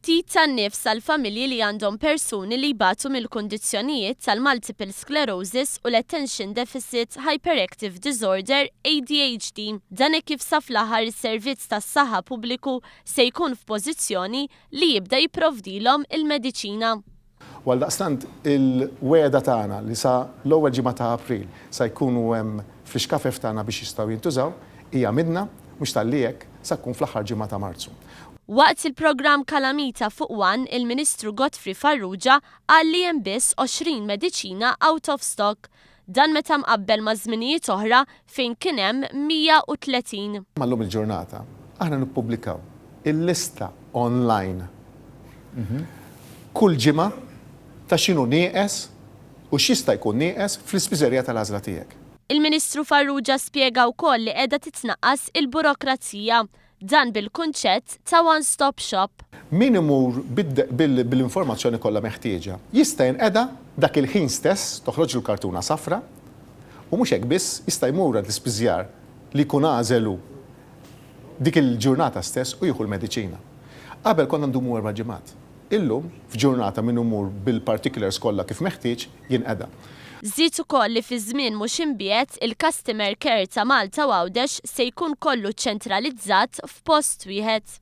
Ftit tan-nifs għall-familji li għandhom persuni li jbatu mill-kundizzjonijiet tal-Multiple Sclerosis u l-Attention Deficit Hyperactive Disorder, ADHD. Dan hekk kif sa fl-aħħar is-servizz tas-saħħa pubbliku se jkun f'pożizzjoni li jibda jipprovdilhom il-mediċina. U għaldaqstant il-wegħda tagħna li sa l-ewwel ġimgħa ta' April sa jkunu hemm fl-ixkafef tagħna biex jistgħu jintużaw hija minnha, mhux talli hekk, sa tkun fl-aħħar ġimgħa ta' Marzu. Waqt il-programm Kalamita fuq one, il-Ministru Godfrey Farrugia qal li hemm biss 20 mediċina out of stock. Dan meta mqabbel ma' żminijiet oħra fejn kien hemm 130. Imma llum il-ġurnata aħna nippubblikaw il-lista online kull ġimgħa ta' x'inhu nieqes u x'jista' jkun nieqes fl-ispiżerija tal-għażla tiegħek. Il-Ministru Farrugia spjega wkoll li qiegħda titnaqqas il-burokrazija. Dan bil-kunċett ta' one stop shop. Min imur bil-informazzjoni kollha meħtieġa jista' jinqeda dak il-ħin stess, toħroġlu l-kartuna safra, u mhux hekk biss, jista' jmur għand l-ispiżjar li jkun għażel hu dik il-ġurnata stess u jieħu l-mediċina. Qabel konna ndumu erba' ġimgħat. Illum, f'ġurnata min imur bil-particulars kollha kif meħtieġ, jinqeda. Żied ukoll li fi żmien mhux imbiegħed, il-customer care ta' Malta u Għawdex se jkun kollu ċentralizzat f'post wieħed.